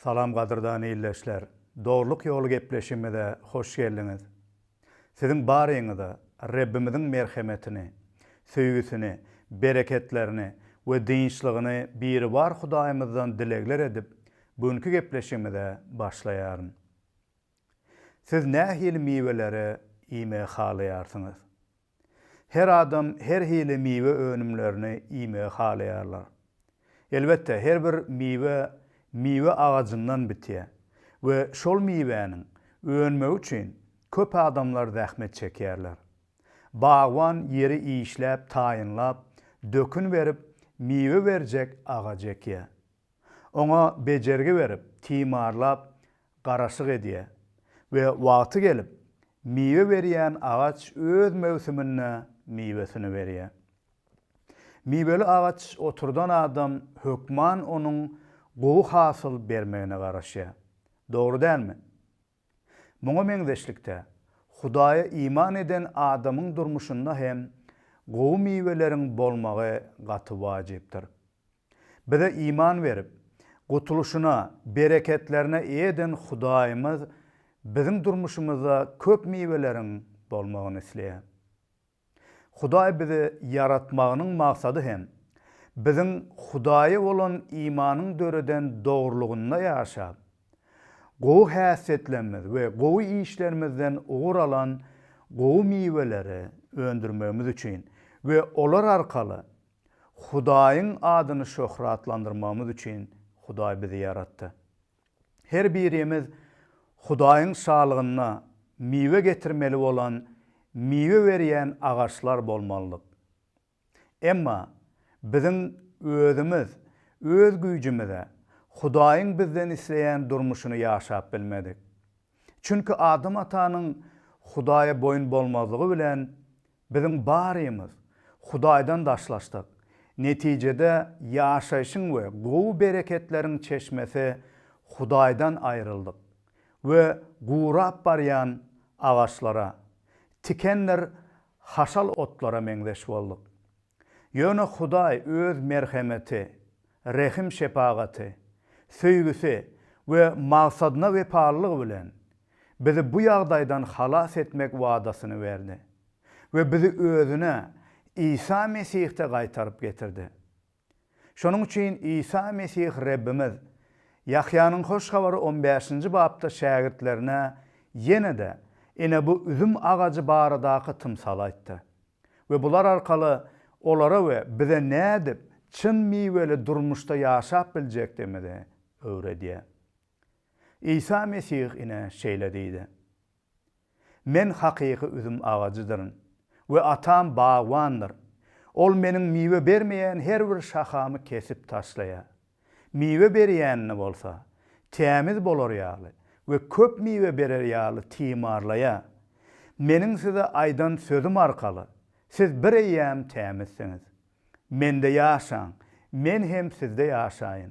Salam gadyrdan ildeşler! Dogrulyk ýoly gepleşigimize hoş geldiňiz. Siziň baryňyza Rebbimiziň merhemetini, söýgüsini, bereketlerini we dynçlygyny Biribar Hudaýymyzdan dilegler edip, bu günki gepleşigimize başlaýaryn. Siz nähili miweleri iýmegi halaýarsyňyz? Her adam her hili miwe önümlerini iýmegi halaýarlar. Elbetde, her bir miwe miwe agajyndan bitýär we şol miwäniň önmegi üçin köp adamlar zähmet çekýärler. Bagban ýeri işläp taýynlap, dökün berip, miwe berjek agajy ekýär. Oňa bejergi berip, timarlap, garaşyk edýär we wagty gelip, miwe berýän agaç öz möwsüminde miwesini berýär. Miweli agaç oturdan adam hökman onuň gowy hasyl bermegine garaşýar. Dogry dälmi? Muňa meňzeşlikde, Hudaýa iman eden adamyň durmuşynda hem gowy miweleriň bolmagy gaty wajypdyr. Bize iman berip, gutulyşyna, bereketlerine eýe eden Hudaýymyz biziň durmuşymyzda köp miweleriň bolmagyny isleýär. Hudaý bizi ýaratmagynyň maksady hem, biziň Hudaýa bolan imanyň döreden dogrulygynda ýaşap, gowy häsiýetlerimiz we gowy işlerimizden ugur alan gowy miweleri öndürmegimiz üçin we olar arkaly Hudaýyň adyny şöhratlandyrmagymyz üçin Hudaý bizi ýaratdy. Her birimiz Hudaýyň şalygynda miwe getirmeli bolan miwe berýän agaçlar bolmalydyk. Emma biziň özümiz öz güýjümize Hudaýyň bizden isleýän durmuşyny ýaşap bilmedik. Çünki Adam atanyň Hudaýa boýun bolmazlygy bilen biziň barymyz Hudaýdan daşlaşdyk. Netijede ýaşaýşyň we gowy bereketleriň çeşmesi Hudaýdan aýryldyk we gurap barýan agaçlara, tikendir haşal otlara meňzeş bolduk. Ýöne Hudaý öz merhemeti, rehim-şepagaty, söýgüsi we maksadyna wepalylygy bilen bizi bu ýagdaýdan halas etmek wadasyny berdi we bizi özüne Isa Mesihde gaýtaryp getirdi. Şonuň üçin Isa Mesih Rebbimiz Ýahýanyň Hoş Habary on bäşinji bapda şägirtlerine ýene-de ine bu üzüm agajy baradaky tymsaly aýtdy. We bular arkaly olara we bize nädip çyn miweli durmuşda ýaşap biljekdigimizi öwredýär. Isa Mesih ine şeýle diýdi, Men hakyky üzüm agajydyryn we Atam bagbandyr. Ol Meniň miwe bermeýän her bir şahamy kesip taşlaýar. Miwe berýänini bolsa, tämiz bolar ýaly we köp miwe berer ýaly timarlaýar. Meniň size aýdan sözüm arkaly siz bireýýäm tämizsiňiz. Mende ýaşaň, Men hem sizde ýaşaýyn.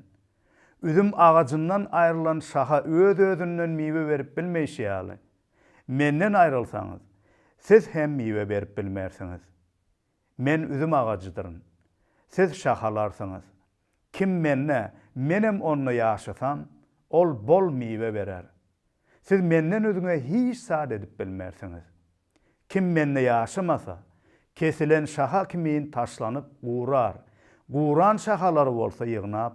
Üzüm agajyndan aýrylan şaha öz-özünden miwe berip bilmeýşi ýaly, Menden aýrylsaňyz, siz hem miwe berip bilmersiňiz. Men üzüm agajydyryn, siz şahalarsyňyz. Kim Mende, Menem onda ýaşasam, ol bol miwe berer. Siz Menden üzňe hiç zat edip bilmersiňiz. Kim Mende ýaşamasa, kesilen şaha kimin taşlanyp gurar, guran şahalary bolsa ýygnap,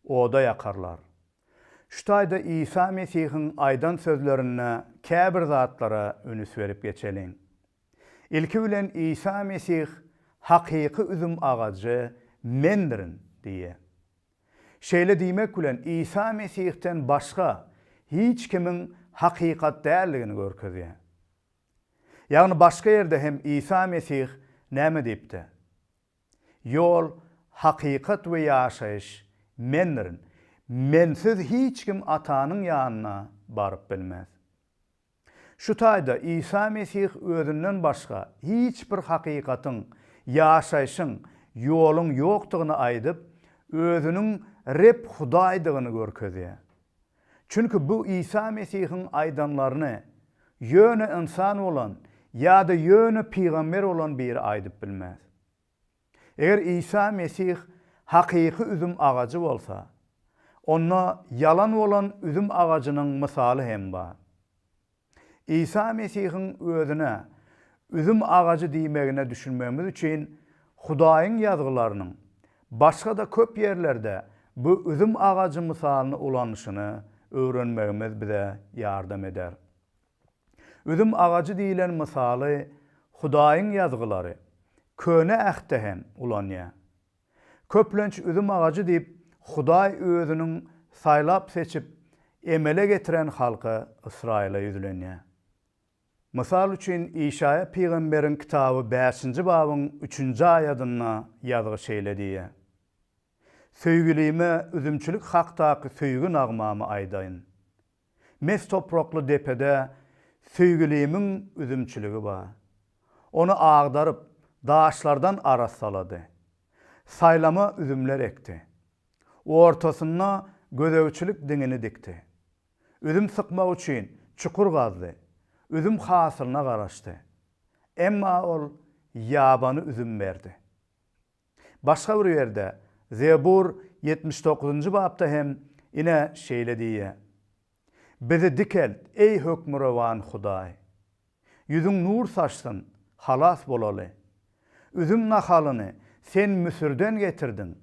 oda ýakarlar. Şu taýda Isa Mesihiň aýdan sözlerinde käbir zatlara ünüs berip geçeliň. Ilki bilen Isa Mesih hakyky üzüm agajy Mendirin diýýär. Şeýle diýmek bilen Isa Mesihden başga hiç kimiň hakykat däldigini görkezýär. Ýagny başga ýerde hem Isa Mesih näme diýipdi? Ýol, hakykat we ýaşaýyş Mendirin. Mensiz hiç kim Atanyň ýanyna baryp bilmez. Şu taýda Isa Mesih özünden başga hiç bir hakykatyň, ýaşaýşyň, ýoluň ýokdugyny aýdyp, özüniň Reb Hudaýdygyny görkezýär. Çünki bu Isa Mesihiň aýdanlaryny ýöne ynsan bolan ýa-da ýöne pygamber bolan biri aýdyp bilmez. Eger Isa Mesih hakyky üzüm agajy bolsa, Onda ýalan bolan üzüm agajynyň mysaly hem bar. Isa Mesihiň özüne üzüm agajy diýmegine düşünmegimiz üçin Hudaýyň Ýazgylarynyň başga-da köp ýerlerde bu üzüm agajy mysalyny ulanyşyny öwrenmegimiz bize ýardam eder. Üzüm agajy diýlen mysaly Hudaýyň Ýazgylary Köne Ähtde hem ulanýar. Köplenç üzüm agajy diýip Hudaý özüniň saýlap-seçip emele getiren halky Ysraýyla ýüzlenýär. Mysal üçin, Işaýa pygamberiň kitaby bäşinji babyň üçünji aýadynda ýazgy şeýle diýýär, Söýgülime üzümçilik hakdaky söýgi nagmamy aýdaýyn. Mes toprakly depede söýgülimiň üzümçiligi bar. Ony agdaryp, daşlardan arassalady. Saýlama üzümler ekdi. Ortasynda gözegçilik diňini dikdi. Üzüm sykmak üçin çukur gazdy. Üzüm hasylyna garaşdy. Emma ol ýabany üzüm berdi. Başga bir ýerde, Zebur 79-njy bapda hem ine şeýle diýýär, Bizi dikelt, eý Hökmürowan Hudaý! Ýüzüň nur saçsyn, halas bolaly. Üzüm nahalyny Sen Müsürden getirdiň,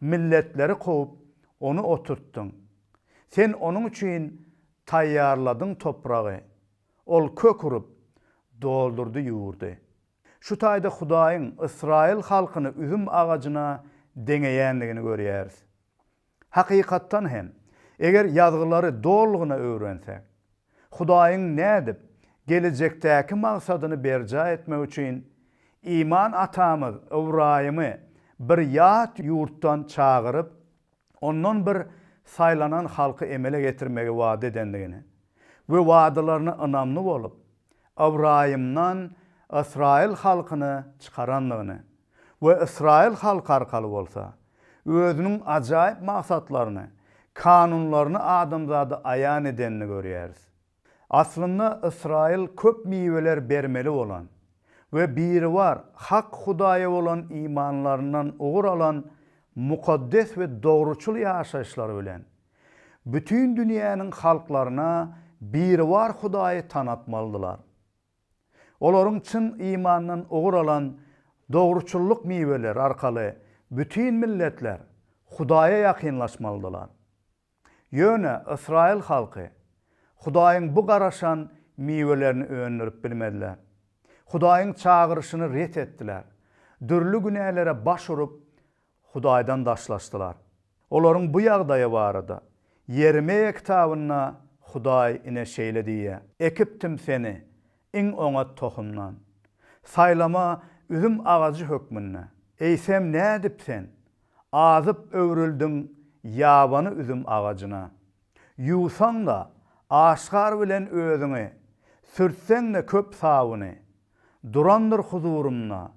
milletleri kowup, ony oturtdyň. Sen onuň üçin taýýarladyň topragy, ol kök urup, doldurdy ýurdy. Şu taýda Hudaýyň ysraýyl halkyny üzüm agajyna deňeýändigini görýäris. Hakykatdan hem, eger Ýazgylary dolulygyna öwrensek, Hudaýyň nädip gelejekdäki maksadyny berjaý etmek üçin iman atamyz Ybraýymy bir ýat ýurtdan çagyryp, ondan bir saýlanan halky emele getirmegi wada edendigini we wadalaryna ynamly bolup, Ybraýymdan ysraýyl halkyny çykarandygyny we ysraýyl halky arkaly bolsa, özüniň ajaýyp maksatlaryny, kanunlaryny adamzada aýan edenini görýäris. Aslynda Ysraýyl köp miweler bermeli bolan we Biribar hak Hudaýa bolan imanlaryndan ugur alan mukaddes we dogruçyl ýaşaýyşlary bilen, bütin dünýäniň halklaryna Biribar Hudaýy tanatmalydylar. Olaryň çyn imandan ugur alan dogruçyllyk miweleri arkaly bütin milletler Hudaýa ýakynlaşmalydylar. Ýöne ysraýyl halky Hudaýyň bu garaşan miwelerini öndürip bilmediler. Hudaýyň çagyryşyny ret etdiler. Dürli günälere baş urup, Hudaýdan daşlaşdylar. Olaryň bu ýagdaýy barada Ýermeýa kitabynda Hudaý ine şeýle diýýär, Ekipdim seni iň oňat tohumdan, saýlama üzüm agajy hökmünde. Eýsem nädip sen azyp öwrüldiň ýabany üzüm agajyna? Ýuwsaň-da, aşgar bilen özüňi, sürtseň-de köp sabyny, Durandyr huzurymda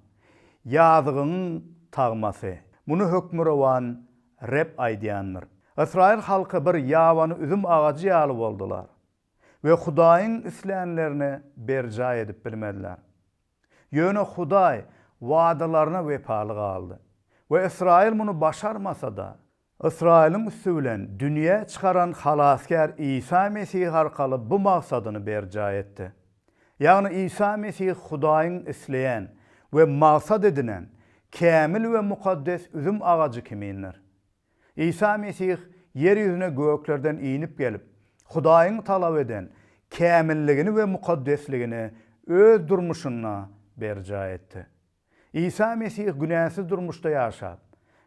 ýazygyňyň tagmasy. Muny Hökmürowan Reb aýdýandyr. Ysraýyl halky bir ýabany üzüm agajy ýaly boldular we Hudaýyň islänlerini berjaý edip bilmediler. Ýöne Hudaý wadalaryna wepaly galdy we Ysraýyl muny başarmasa-da, Ysraýylyň üsti bilen dünýä çykaran Halasgär Isa Mesih arkaly bu maksadyny berjaý etdi. Ýagny Isa Mesih Hudaýyň isleýän we maksat edinen kämil we mukaddes üzüm agajy kimindir. Isa Mesih ýer ýüzüne göklerden inip gelip, Hudaýyň talap eden kämilligini we mukaddesligini öz durmuşynda berjaý etdi. Isa Mesih günäsiz durmuşda ýaşap,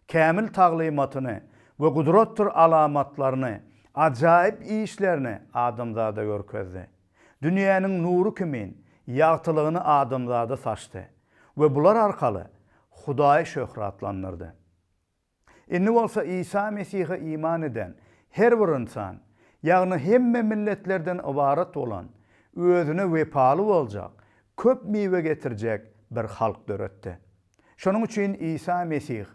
kämil taglymatyny we gudratdyr alamatlaryny, ajaýyp işlerini adamzada görkezdi. Dünýäniň nury kimin ýagtylygyny adamzada saçdy we bular arkaly Hudaýy şöhratlandyrdy. Indi bolsa Isa Mesihe iman eden her bir ynsan, ýagny hemme milletlerden ybarat bolan, özüne wepaly boljak, köp miwe getirjek bir halk döretdi. Şonuň üçin Isa Mesih,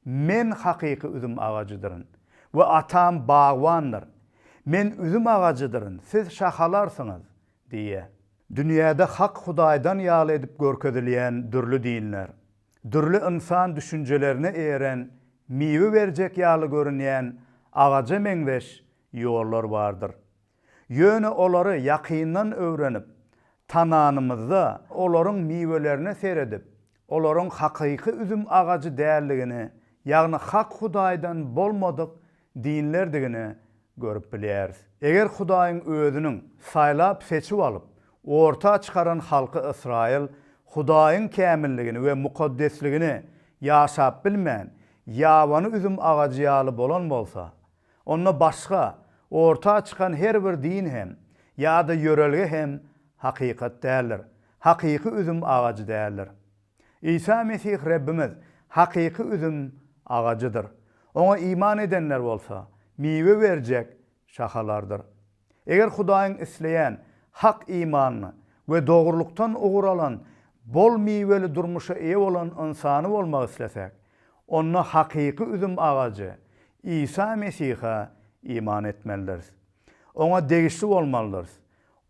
Men hakyky üzüm agajydyryn we Atam bagbandyr. Men üzüm agajydyryn, siz şahalarsyňyz diýýär. Dünýäde hak Hudaýdan ýaly edip görkezilýän dürli dinler, Dürli ynsan düşünjelerine eýeren, miwe berjek ýaly görünýän. agaja meňzeş ýollar bardyr. Ýöne olary ýakyndan öwrenip, tananymyzda, olaryň miwelerine seredip, olaryň hakyky üzüm agajy däldigini, ýagny hak Hudaýdan bolmadyk dinlerdigini görüp bilýäris. Eger Hudaýyň Özüniň saýlap-seçip alyp, orta çykaran halky Ysraýyl Hudaýyň kämilligini we mukaddesligini ýaşap bilmän, ýabany üzüm agajy ýaly bolan bolsa, onda başga, orta çykan her bir din hem, ýa-da ýörelge hem hakykat däldir, hakyky üzüm agajy däldir. Isa Mesih Rebbimiz hakyky üzüm agajydyr. Oňa iman edenler bolsa, miwe berjek şahalardyr. Eger Hudaýyň isleýän hak imanly we dogrulykdan ugur alan bol miweli durmuşa eýe bolan ynsany bolmak islesek, onda hakyky üzüm agajy Isa Mesihe iman etmelidiris. Oňa degişli bolmalydyrys.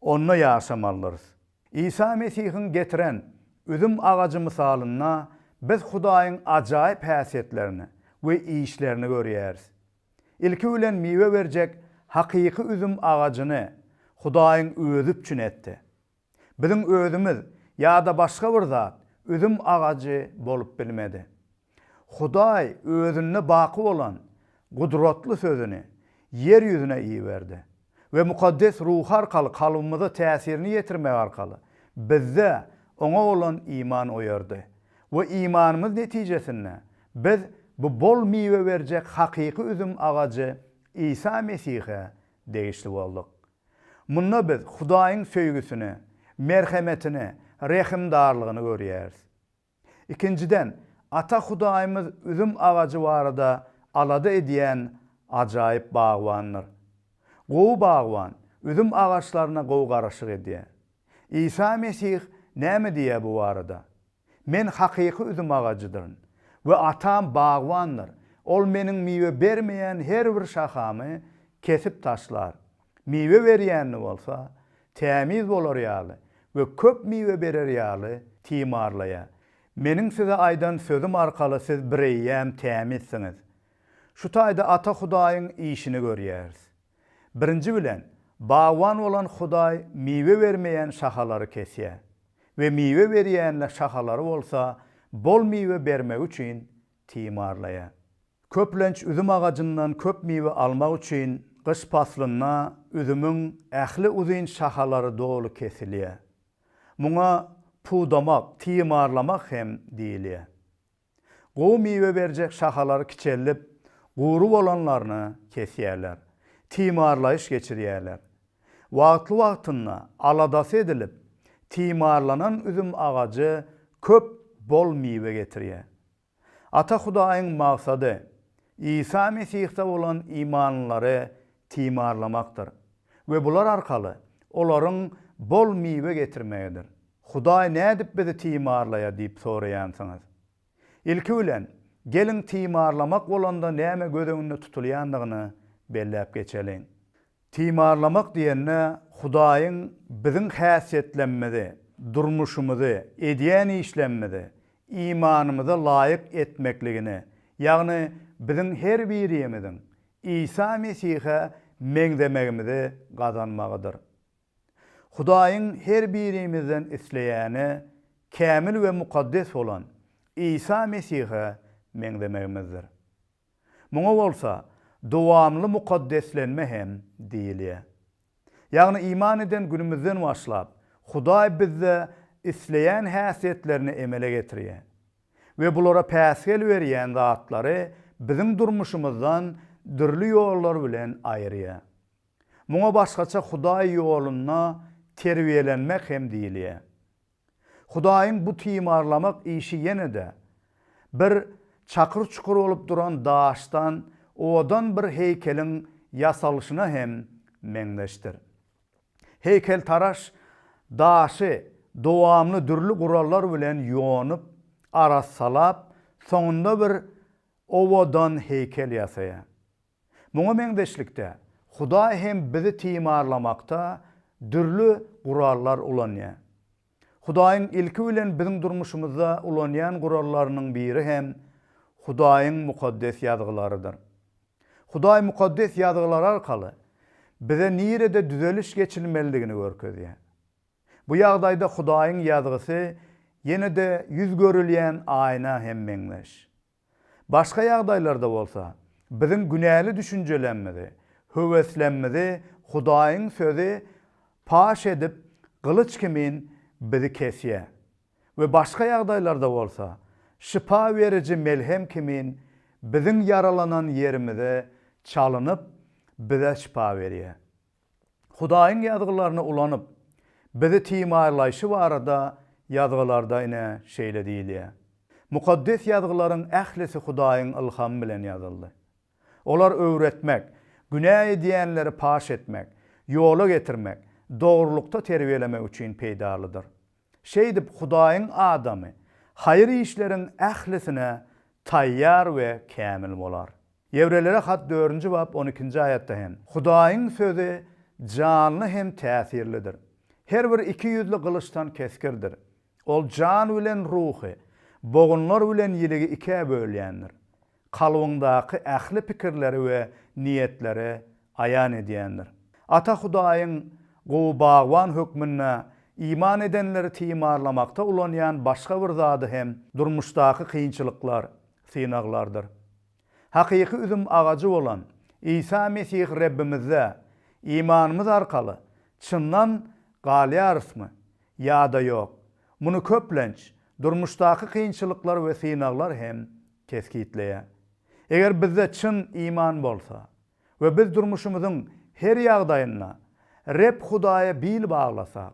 Onda ýaşamalydyrys. Isa Mesihiň getiren üzüm agajy mysalynda biz Hudaýyň ajaýyp häsiýetlerini we işlerini görýäris. Ilki bilen miwe berjek hakyky üzüm agajyny Hudaýyň Özi üpjün etdi. Biziň özümiz ýa-da başga bir zat üzüm agajy bolup bilmedi. Hudaý Özünde baky bolan gudratly Sözüni ýer ýüzüne iberdi we Mukaddes Ruhy arkaly kalbymyza täsirini ýetirmek arkaly bizde Oňa bolan iman oýardy we imanymyz netijesinde biz bu bol miwe berjek hakyky üzüm agajy Isa Mesihe degişli bolduk. Munda biz Hudaýyň söýgüsini, merhemetini, rehimdarlygyny görýäris. Ikinjiden, Ata Hudaýymyz üzüm agajy barada alada edýän ajaýyp bagbandyr. Gowy bagban üzüm agaçlaryna gowy garaşyk edýär. Isa Mesih näme diýýär bu barada? Men hakyky üzüm agajydyryn we Atam bagbandyr. Ol meniň miwe bermeýän her bir şahamy kesip taşlar. Miwe berýänini bolsa, tämiz bolar ýaly we köp miwe berer ýaly timarlaýar. Meniň size aýdan sözüm arkaly siz bireýýäm tämizsiňiz. Şu taýda Ata Hudaýyň işini görýäris. Birinji bilen, bagban bolan Hudaý miwe bermeýän şahalary kesýär we miwe berýän şahalary bolsa bol miwe bermegi üçin timarlaýar. Köplenç üzüm agajyndan köp miwe almak üçin gyş paslynda üzümiň ähli uzyn şahalary doly kesilýär. Muňa pudamak, timarlamak hem diýilýär. Gowy miwe berjek şahalary kiçeldip, gury bolanlaryny kesýärler. Timarlaýyş geçirýärler. Wagtly-wagtynda aladasy edilip, timarlanan üzüm agajy köp bol miwe getirýär. Ata Hudaýyň maksady, Isa Mesihde bolan imanlylary timarlamakdyr we bular arkaly olaryň bol miwe getirmegidir. Hudaý nädip bizi timarlaýar diýip soraýansyňyz. Ilki bilen, geliň timarlamak bolanda näme göz öňünde tutulýandygyny belläp geçeliň. Timarlamak diýende Hudaýyň biziň häsiýetlemmizi, durmuşymyzy, edýän işlemmizi imanymyza laýyk etmekligini, ýagny biziň her birimiziň Isa Mesihe meňzemegimizi gazanmagydyr. Hudaýyň her birimizden isleýäni kämil we mukaddes bolan Isa Mesihe meňzemegimizdir. Muňa bolsa dowamly mukaddeslenme hem diýilýär. Ýagny iman eden günümizden başlap, Hudaý bizde isleýän häsiýetlerini emele getirýär we bulara päsgel berýän zatlary biziň durmuşymyzdan dürli ýollar bilen aýyrýar. Muňa başgaça Hudaý ýolunda terbiýelenmek hem diýilýär. Hudaýyň bu timarlamak işi ýene-de, bir çakyr-çukur bolup duran daşdan owadan bir heýkeliň ýasalyşyna hem meňzeşdir. Heýkeltaraş daşy dowamly dürli gurallar bilen ýonup, arassalap, soňunda bir owadan heýkel ýasaýar. Muňa meňzeşlikde, Hudaý hem bizi timarlamakda dürli gurallar ulanýar. Hudaýyň ilki bilen biziň durmuşymyzda ulanýan gurallarynyň biri hem Hudaýyň Mukaddes Ýazgylarydyr. Hudaý Mukaddes Ýazgylar arkaly bize nirede düzeliş geçilmelidigini görkezýär. Bu ýagdaýda Hudaýyň Ýazgysy ýene-de ýüz görülýän aýna hem meňzeş. Başga ýagdaýlarda bolsa, biziň günäli düşünjelerimizi, höweslerimizi Hudaýyň Sözi paş edip, gylyç kimin bizi kesýär. We başga ýagdaýlarda bolsa, şypa beriji melhem kimin biziň ýaralanan ýerimize çalynyp, bize şypa berýär. Hudaýyň ýazgylaryny ulanyp, bizi timarlaýşy barada Ýazgylarda ine şeýle diýilýär, Mukaddes Ýazgylaryň ählisi Hudaýyň ylhamy bilen ýazyldy. Olar öwretmek, günä edýänleri paş etmek, ýola getirmek, dogrulykda terbiýelemek üçin peýdalydyr. Şeýdip, Hudaýyň adamy haýyr işleriň ählisine taýýar we kämil bolar. Ýewreýlere hat dördünji bap on ikinji aýatda hem, Hudaýyň sözi janly hem täsirlidir. Her bir ikiýüzli gylyçdan kesgirdir. Ol jan bilen ruhy, bogunlar bilen ýiligi ikä bölýändir. Kalbyňdaky ähli pikirleri we niýetleri aýan edýändir. Ata Hudaýyň gowy bagban hökmünde iman edenleri timarlamakda ulanýan başga bir zady hem durmuşdaky kynçylyklar, synaglardyr. Hakyky üzüm agajy bolan Isa Mesih Rebbimizde imanymyz arkaly çyndan galýarysmy ýa-da ýok, muny köplenç durmuşdaky kynçylyklar we synaglar hem kesgitleýär. Eger bizde çyn iman bolsa we biz durmuşymyzyň her ýagdaýynda Reb Hudaýa bil baglasak,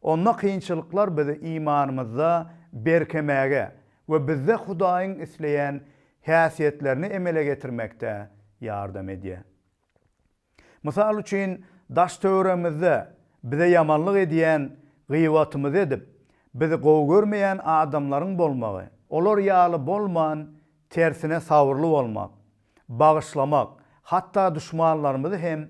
onda kynçylyklar bizi imanymyzda berkemäge we bizde Hudaýyň isleýän häsiýetlerini emele getirmekde ýardam edýär. Mysal üçin, daş-töweregimizde bize ýamanlyk edýän, gyýbatymyzy edip, bizi gowy görmeýän adamlaryň bolmagy, olar ýaly bolman, tersine sabyrly bolmak, bagyşlamak, hatda duşmanlarymyzy hem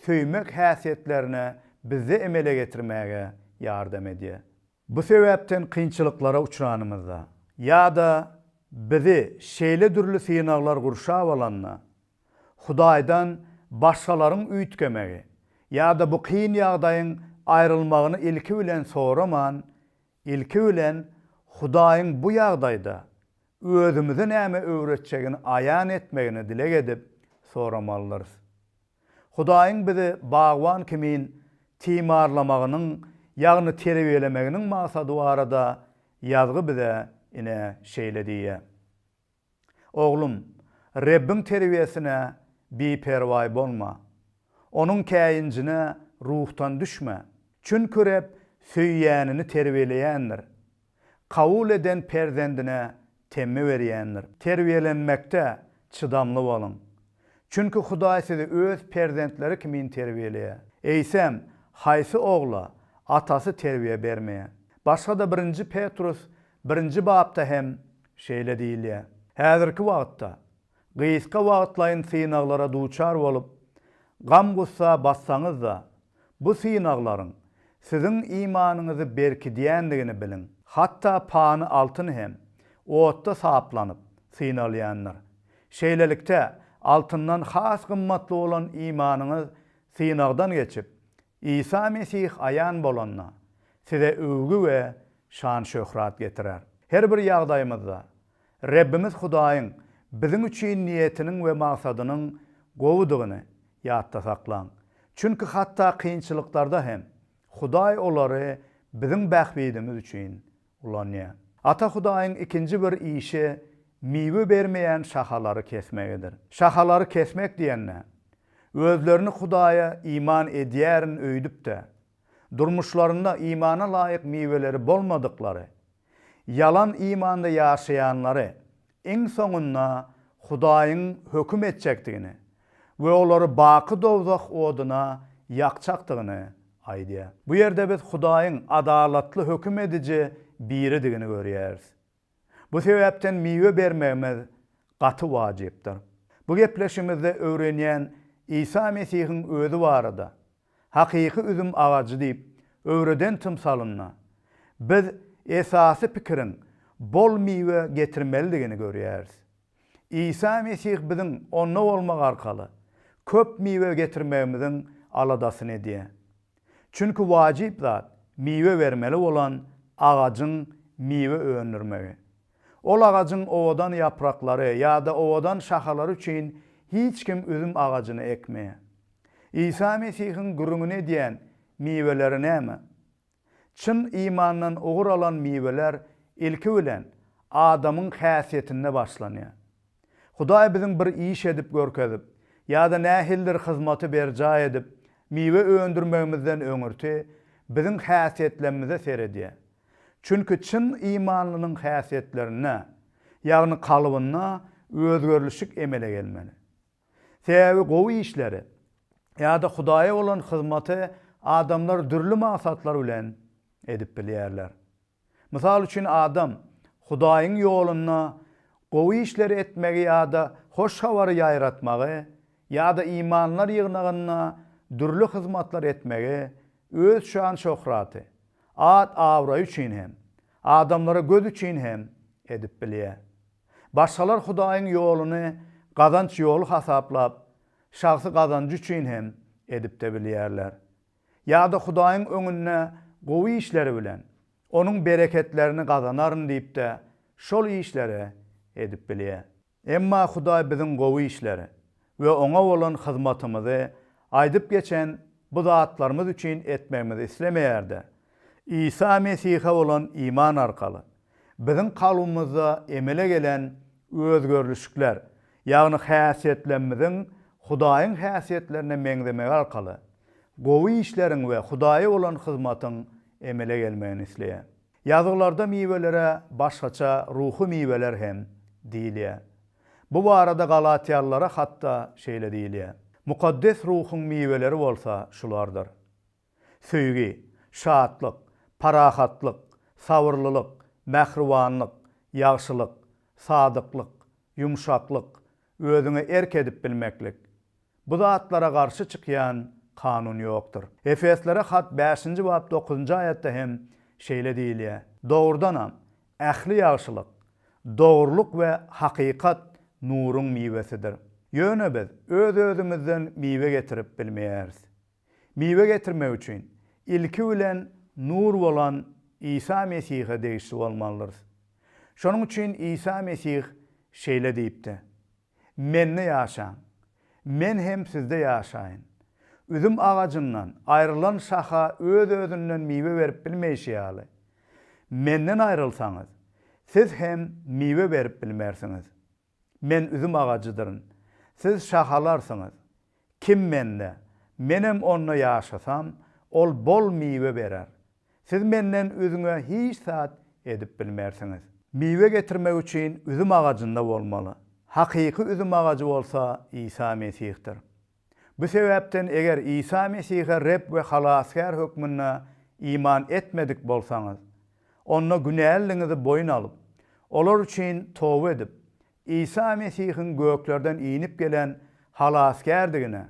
söýmek häsiýetlerini bizde emele getirmäge ýardam edýär. Bu sebäpden kynçylyklara uçranymyzda ýa-da bizi şeýle dürli synaglar gurşap alanda, Hudaýdan başgalaryň üýtgemegi ýa-da bu kyn ýagdaýyň aýrylmagyny ilki bilen soraman, ilki bilen Hudaýyň bu ýagdaýda özümize näme öwretjegini aýan etmegini dileg edip soramalydyrys. Hudaýyň bizi bagban kimin timarlamagynyň, ýagny terbiýelemeginiň maksady barada Ýazgy bize ine şeýle diýýär. Oglum, Rebbiň terbiýesine biperwaý bolma. Onuň käýinjine ruhdan düşme. Çünki Reb söýýänini terbiýeleýändir. Kabul eden perzendine temmi berýändir. Terbiýelenmekde çydamly boluň. Çünki Hudaý sizi öz perzentleri kimin terbiýeleýär. Eýsem, haýsy ogla atasy terbiýe bermeýär? Başga-da birinji Petrus birinji bapda hem şeýle diýilýär, Häzirki wagtda gysga wagtlaýyn synaglara duçar bolup, gam-gussa batsaňyz-da, bu synaglaryň siziň imanyňyzy berkidýändigini biliň. Hatda pany altyn hem otda saplanyp, synalýandyr. Şeýlelikde, altyndan has gymmatly bolan imanyňyz synagdan geçip, Isa Mesih aýan bolanda, size öwgi we şan-şöhrat getirer. Her bir ýagdaýymyzda Rebbimiz Hudaýyň biziň üçin niýetiniň we maksadynyň gowudygyny ýatda saklaň. Çünki hatda kynçylyklarda hem Hudaý olary biziň bähbidimiz üçin ulanýar. Ata Hudaýyň ikinji bir işi miwe bermeýän şahalary kesmegidir. Şahalary kesmek diýende, özlerini Hudaýa iman edýärin öýdüp-de, durmuşlarynda imana laýyk miweleri bolmadyklary, ýalan imanda ýaşaýanlary iň soňunda Hudaýyň höküm etjekdigini we olary baky dowzah oduna ýakjakdygyny aýdýar. Bu ýerde biz Hudaýyň adalatly höküm ediji biridigini görýäris. Bu sebäpden miwe bermegimiz gaty wajypdyr. Bu gepleşigimizde öwrenýän Isa Mesihiň özi barada Hakyky üzüm agajy diýip öwreden tymsalynda biz esasy pikiriň bol miwe getirmelidigini görýäris. Isa Mesih biziň Onda bolmak arkaly. köp miwe getirmegimiziň aladasyny edýär. Çünki wajyp zat, miwe bermeli bolan agajyň miwe öndürmegi. Ol agajyň owadan ýapraklary ýa-da owadan şahalary üçin hiç kim üzüm agajyny ekmeýär. Isa Mesihiň gürrüňini edýän miweleri näme? Çyn imandan ugur alan miweler ilki bilen adamyň häsiýetinde başlanýar. Hudaý biziň bir iş edip görkezip ýa-da nähilidir hyzmaty berjaý edip miwe öndürmegimizden öňürti biziň häsiýetlemmize seredýär. Çünki çyn imanlynyň häsiýetlerinde, ýagny kalbynda özgerlişik emele gelmeli. Sebäbi gowy işleri ýa-da Hudaýa bolan hyzmaty adamlar dürli maksatlar bilen edip bilýärler. Mysal üçin, adam Hudaýyň ýolunda gowy işleri etmegi ýa-da hoş habary ýaýratmagy ýa-da imanlylar ýygnagynda dürli hyzmatlar etmegi öz şan-şöhraty, at-abraýy üçin hem, adamlara göz üçin hem edip bilýär. Başgalar Hudaýyň ýoluny gazanç ýoly hasaplap, şahsy gazanjy üçin hem edip-de bilýärler. Ýa-da Hudaýyň öňünde gowy işleri bilen Onuň bereketlerini gazanaryn diýip-de şol işleri edip bilýär. Emma Hudaý biziň gowy işleri we Oňa bolan hyzmatymyzy aýdyp geçen bu zatlarymyz üçin etmegimizi islemeýär-de, Isa Mesihe bolan iman arkaly biziň kalbymyzda emele gelen özgerlişikler, ýagny häsiýetlerimiziň Hudaýyň häsiýetlerine meňzemegi arkaly gowy işleriň we Hudaýa bolan hyzmatyň emele gelmegini isleýär. Ýazgylarda miwelere başgaça ruhy miweler hem diýilýär. Bu barada Galatýalylara hatda şeýle diýilýär, Mukaddes Ruhuň miweleri bolsa şulardyr, söýgi, şatlyk, parahatlyk, sabyrlylyk, mähribanlyk, ýagşylyk, sadyklyk, ýumşaklyk, özüňe erk edip bilmeklik. Bu zatlara garşy çykýan kanun ýokdur. Efeslere hat bäşinji bap dokuzynjy aýatda hem şeýle diýilýär, Dogrudanam, ähli ýagşylyk, dogrulyk we hakykat nuruň miwesidir. Ýöne biz öz-özümizden miwe getirip bilmeýäris. Miwe getirmek üçin, ilki bilen nur bolan Isa Mesihe degişli bolmalydyrys. Şonuň üçin Isa Mesih şeýle diýipdi, Mende ýaşaň, Men hem sizde ýaşaýyn. Üzüm agajyndan aýrylan şaha öz-özünden miwe berip bilmeýşi ýaly, Menden aýrylsaňyz, siz hem miwe berip bilmersiňiz. Men üzüm agajydyryn, siz şahalarsyňyz. Kim Mende, Menem onda ýaşasam, ol bol miwe berer. Siz Menden üzňe hiç zat edip bilmersiňiz. Miwe getirmek üçin üzüm agajynda bolmaly. Hakyky üzüm agajy bolsa Isa Mesihdir. Bu sebäpden eger Isa Mesihe Reb we Halasgär hökmünde iman etmedik bolsaňyz, onda günäliligiňizi boýun alyp, olar üçin toba edip, Isa Mesihiň göklerden inip gelen Halasgärdigine,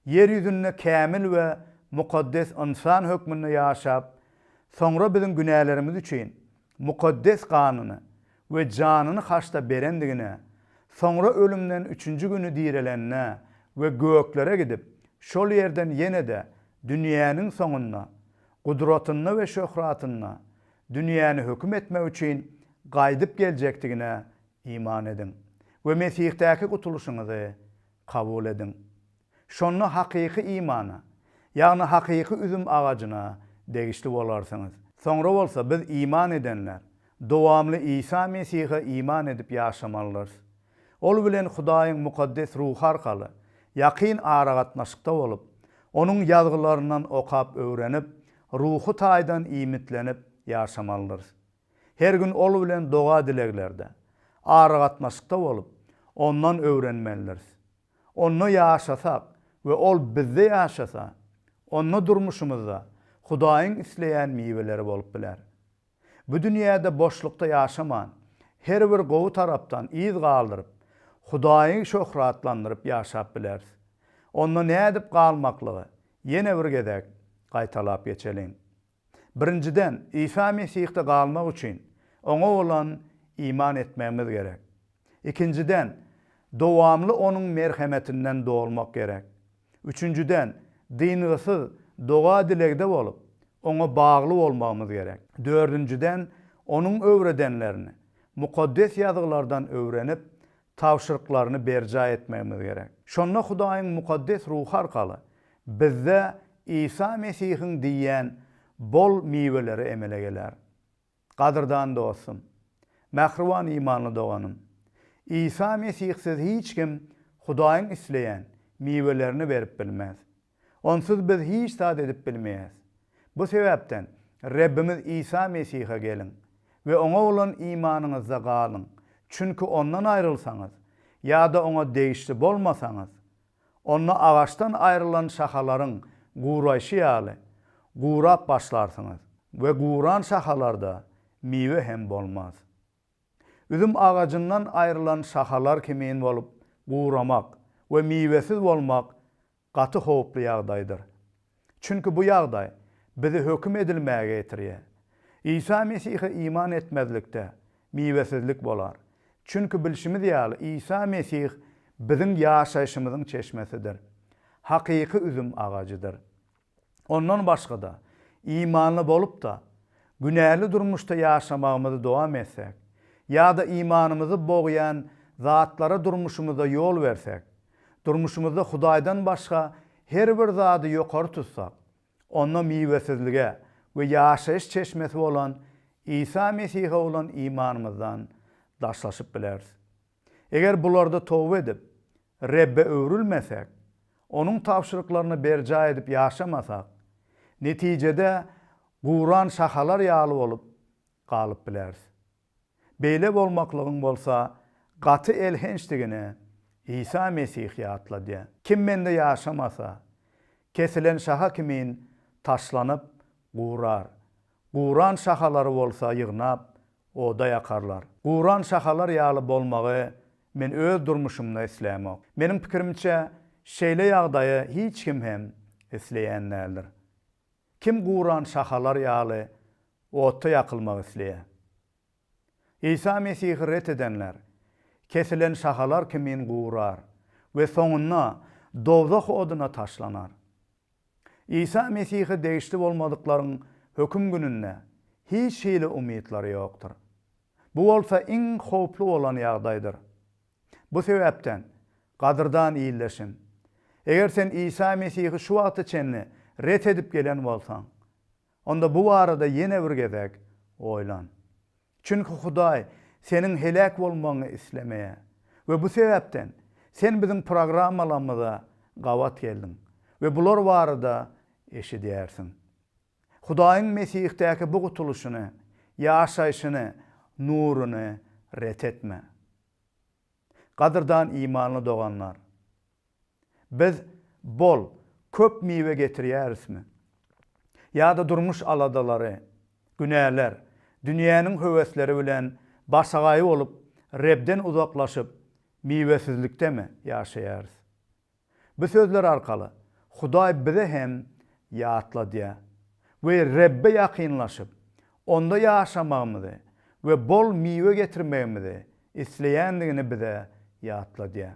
ýer ýüzünde kämil we mukaddes ynsan hökmünde ýaşap, soňra biziň günälerimiz üçin mukaddes ganyny we janyny haçda berendigine, soňra ölümden üçünji güni direlenine we göklere gidip, şol ýerden ýene-de dünýäniň soňunda, gudratynda we şöhratynda dünýäni höküm etmek üçin gaýdyp geljekdigine iman ediň we Mesihdäki gutulyşyňyzy kabul ediň. Şonda hakyky imana, ýagny hakyky üzüm agajyna degişli bolarsyňyz. Soňra bolsa biz iman edenler, dowamly Isa Mesihe iman edip ýaşamalydyrys. Ol bilen Hudaýyň Mukaddes Ruhy arkaly ýakyn aragatnaşykda bolup, Onuň Ýazgylaryndan okap öwrenip, ruhy taýdan iýmitlenip ýaşamalydyrys. Her gün Ol bilen doga-dileglerde, aragatnaşykda bolup, Ondan öwrenmelidiris. Onda ýaşasak we Ol bizde ýaşasa, onda durmuşymyzda Hudaýyň isleýän miweleri bolup biler. Bu dünýäde boşlukda ýaşaman, her bir gowy tarapdan yz galdyryp, Hudaýy şöhratlandyryp ýaşap bileris. Onda nädip galmaklygy ýene bir gezek gaýtalap geçeliň. Birinjiden, Isa Mesihde galmak üçin, Oňa bolan iman etmegimiz gerek. Ikinjiden, dowamly Onuň merhemetinden dolmak gerek. Üçünjiden, dyngysyz doga-dilegde bolup, Oňa bagly bolmagymyz gerek. Dördünjiden, Onuň öwredenlerini Mukaddes Ýazgylardan öwrenip, tabşyryklaryny berjaý etmegimiz gerek. Şonda Hudaýyň mukaddes ruhy arkaly bizde Isa Mesihiň diýýän bol miweleri emele geler. Gadyrdan dostum! Mähriban imanly doganym! Isa Mesihsiz hiç kim Hudaýyň isleýän miwelerini berip bilmez. Onsuz biz hiç zat edip bilmeýäs. Bu sebäpden Rebbimiz Isa Mesihe geliň we Oňa bolan imanyňyzda galyň, çünki Ondan aýrylsaňyz ýa-da Oňa degişli bolmasaňyz, onda agaçdan aýrylan şahalaryň guraýşy ýaly, gurap başlarsyňyz we guran şahalarda miwe hem bolmaz. Üzüm agajyndan aýrylan şahalar kimin bolup guramak we miwesiz bolmak gaty howply ýagdaýdyr. Çünki bu ýagdaý bizi höküm edilmäge getirýär. Isa Mesihe iman etmezlikde miwesizlik bolar. Çünki bilşimiz ýaly Isa Mesih biziň ýaşaýşymyzyň çeşmesidir. Hakyky üzüm agajydyr. Ondan başga-da, imanly bolup-da, günäli durmuşda ýaşamagymyzy dowam etsek, ýa-da imanymyzy bogýan zatlara durmuşymyzda ýol bersek, durmuşymyzda Hudaýdan başga her bir zady ýokary tutsak, onda miwesizlige we ýaşaýyş çeşmesi bolan Isa Mesihe bolan imanymyzdan daşlaşyp bileris. Eger bularda toba edip, Rebbe öwrülmesek, Onuň tabşyryklaryny berjaý edip ýaşamasak, netijede guran şahalar ýaly bolup galyp bileris. Beýle bolmaklygyň bolsa gaty elhençdigini Isa Mesih ýatladýar. Kim Mende ýaşamasa, kesilen şaha kimin taşlanyp, gurar. Guran şahalary bolsa ýygnap, oda ýakarlar. Guran şahalar ýaly bolmagy men öz durmuşymda islämok. Meniň pikirimçe, şeýle ýagdaýy hiç kim hem isleýän däldir. Kim guran şahalar ýaly otda ýakylmak isleýär? Isa Mesihi ret edenler, kesilen şahalar kimin gurar we soňunda dowzah oduna taşlanar. Isa Mesihe degişli bolmadyklaryň höküm gününde hiç hili umytlary ýokdur. Bu bolsa iň howply bolan ýagdaýdyr. Bu sebäpden, gadyrdan ildeşim, eger sen Isa Mesihi şu wagta çenli ret edip gelen bolsaň, onda bu barada ýene bir gezek oýlan. Çünki Hudaý seniň heläk bolmagyňy islemeýär we bu sebäpden sen biziň programmalarymyza gabat geldiň we bular barada eşidýärsiň. Hudaýyň Mesihdäki bu gutulyşyny, ýaşaýşyny, nuruny ret etme. Gadyrdan imanly doganlar! Biz bol, köp miwe getirýärismi? Ýa-da durmuş aladalary, günäler, dünýäniň höwesleri bilen başagaý bolup, Rebden uzaklaşyp, miwesizlikdemi ýaşaýarys? Bu sözler arkaly Hudaý bize hem ýatladýar we Rebbe ýakynlaşyp, Onda ýaşamagymyzy we bol miwe getirmegimizi isleýändigini bize ýatladýar.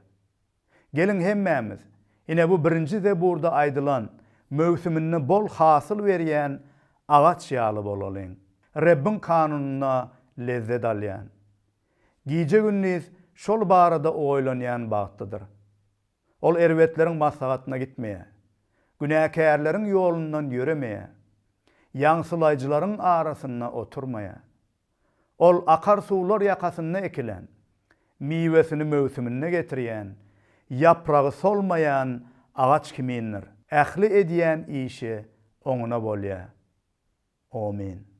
Geliň hemmämiz, ine bu birinji Zeburda aýdylan möwsüminde bol hasyl berýän agaç ýaly bolalyň. Rebbiň kanunynda lezzet alýan. Gije-gündiz şol barada oýlanýan bagtlydyr. Ol erbetleriň maslahatyna gitmeýär. Günäkärleriň ýolundan ýöremeýär. Ýaňsylaýjylaryň arasynda oturmaýar. Ol akar suwlar ýakasynda ekilen, miwesini möwsüminde getirýän, ýapragy solmaýan agaç kimindir. Ähli edýän işi oňuna bolýar. Omyn.